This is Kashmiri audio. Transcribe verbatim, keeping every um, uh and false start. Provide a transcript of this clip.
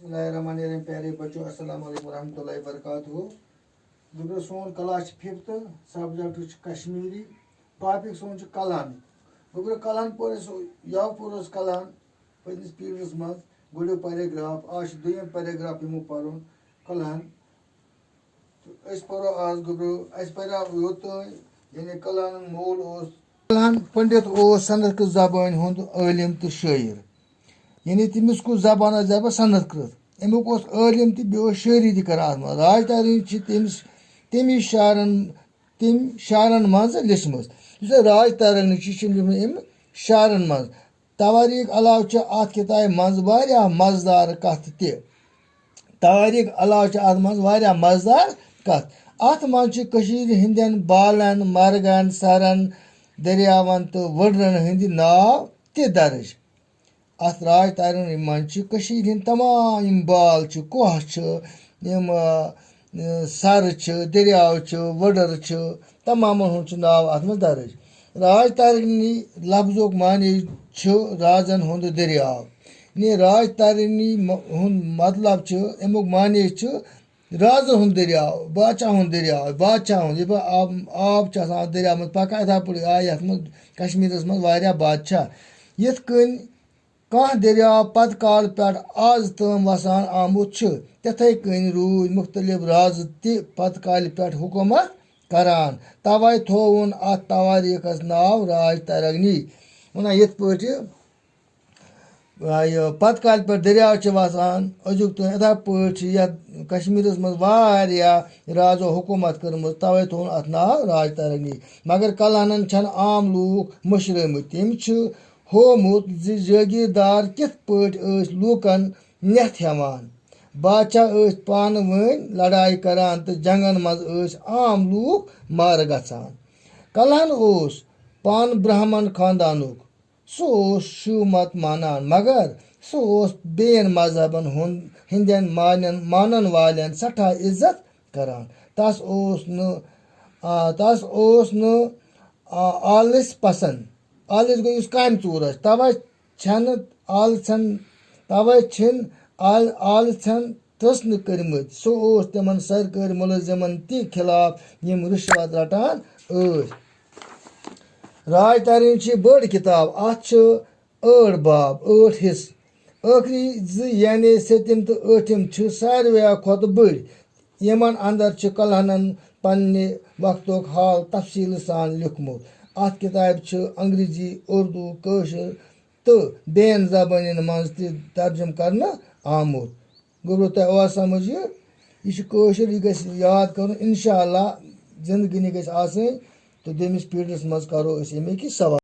بسم اللہ الرحمن الرحیم۔ پیارے بچو، السلام علیکم ورحمۃ اللہ وبرکاتہ۔ گوٚبرو، سون کلاس چھُ ففتھ، سبجیکٹ چھُ کشمیری، ٹاپک سون چھُ کلہن۔ گوٚبرو، کلہن پوٚر اَسہِ، یَوٕ پوٚر اَسہِ کلہن پٔتمِس پیٖریڈس منٛز گۄڈٕنیُک پیراگراف، آز چھُ دوٚیِم پیراگراف یِمو پَرُن کلہن۔ تہٕ أسۍ پَرو آز، گوٚبرو، اَسہِ پَریو یوٚتام، یعنی کلہنُک مول اوس۔ کلہن پنڈت اوس سنسکرت زبٲنۍ ہُنٛد عٲلِم تہٕ شٲعر۔ یعنی تٔمِس کُس زبان ٲس زبان؟ سنسکرت۔ اَمیُک اوس عٲلِم تہٕ بیٚیہِ اوس شٲعری تہِ کران اَتھ منٛز۔ راج تارنگی چھِ تٔمِس، تٔمِس شعرن، تٔمۍ شعرن منٛز لیچھمٕژ۔ یُس زَن راج تارنگی چھِ، یہِ چھِ لیچھمٕژ أمۍ شعرن منٛز۔ تواریخ علاوٕ چھِ اَتھ کِتابہِ منٛز واریاہ مزٕدار کتھٕ تہِ۔ تواریخ علاوٕ چھِ اَتھ منٛز واریاہ مزٕدار کتھ۔ اَتھ منٛز چھِ کٔشیٖرِ ہٕنٛدٮ۪ن بالن، مرگن، سرن، دٔریاوَن تہٕ وٕڈرَن ہٕنٛدۍ ناو تہِ درٕج۔ اَتھ راج تارنگی منٛز چھِ کٔشیٖرِ ہٕنٛدۍ تمام یِم بال چھِ، کوہ چھِ، یِم، آ، آ، سَرٕ چھِ، دٔریاو چھِ، وٕڈٕر چھِ، تمامَن ہُنٛد چھُ ناو اَتھ منٛز درٕج۔ راج تارنگی لفظُک معنی چھُ رازن ہُنٛد دٔریاو۔ یعنی راج تارنگی م-، ہُنٛد مطلب چھُ، اَمیُک معنی چھُ رازن ہُنٛد دٔریاو، بادشاہ ہُنٛد دٔریاو، بادشاہ ہُنٛد۔ یِتھ پٲٹھۍ آب، آب چھُ آسان دٔریاو منٛز پکان، یِتھے پٲٹھۍ آیہِ یَتھ منٛز کشمیٖرس منٛز واریاہ بادشاہ۔ یِتھ کٔنۍ کانٛہہ دٔریاو پتہٕ کالہٕ پٮ۪ٹھ آز تام وسان آمُت چھُ، تِتھے کٔنۍ روٗدۍ مُختٔلِف رازٕ تہِ پتہٕ کالہِ پٮ۪ٹھ حکوٗمت کران۔ توے تھووُن اتھ تواریخس ناو راج ترگنی۔ ونان یِتھ پٲٹھۍ، آ، یہِ پتہٕ کالہِ پٮ۪ٹھ دٔریاو چھِ وسان أزیُک تام، یِتھے پٲٹھۍ چھِ یتھ کشمیٖرس منٛز واریاہ رازو حکوٗمت کٔرمٕژ، توے تھووُن اتھ ناو راج ترگنی۔ مگر کلہنن چھنہٕ عام لوٗکھ مٔشرٲومٕتۍ۔ تٔمۍ چھُ ہوومُت زِ جٲگیٖردار کِتھ پٲٹھۍ ٲسۍ لوٗکن نٮ۪تھ ہٮ۪وان۔ بادشاہ ٲسۍ پانہٕ ؤنۍ لڑایہِ کران تہٕ جنگن منٛز ٲسۍ عام لوٗکھ مارٕ گژھان۔ کلہن اوس پانہٕ برہمن خاندانُک۔ سُہ اوس شِو مت مانان، مگر سُہ اوس بیٚین مذہبن ہُنٛد، ہٕنٛدٮ۪ن مانن، مانن والٮ۪ن سٮ۪ٹھاہ عزت کران۔ تس اوس نہٕ، آ، تس اوس نہٕ، آ، آلٕژ پسند۔ آلٕژ گوٚو یُس کامہِ ژوٗر آسہِ، توے چھنہٕ آلژن، توے چھِن آل-، آلژن ترٛژھنہٕ کٔرمٕتۍ۔ سُہ اوس تِمن سرکٲرۍ مُلٲزِمن تہِ خلاف، یِم رُشوت رٹان ٲسۍ۔ راج ترنگی چھِ بٔڑ کِتاب، اَتھ چھِ ٲٹھ باب، ٲٹھ حصہٕ۔ ٲخری زٕ، یعنی سٔتِم تہٕ ٲٹھِم، چھِ ساروِیو کھۄتہٕ بٔڑۍ۔ یِمن اندر چھُ کلہنن پننہِ وقتُک حال تفصیٖلہٕ سان لیوٗکھمُت۔ اَتھ کِتابہِ چھِ انگریزی، اردو، کٲشُر تہٕ بیٚین زبٲنٮ۪ن منٛز تہِ ترجمہٕ کرنہٕ آمُت۔ گوٚبرو، تۄہہِ آوا سمجھ یہِ؟ یہِ چھُ کٲشُر، یہِ گژھِ یاد کرُن۔ انشاءاللہ زندگٲنی گژھِ آسٕنۍ تہٕ دوٚیمِس پیٖریڈس منٛز کرو أسۍ اَمِکۍ سوال۔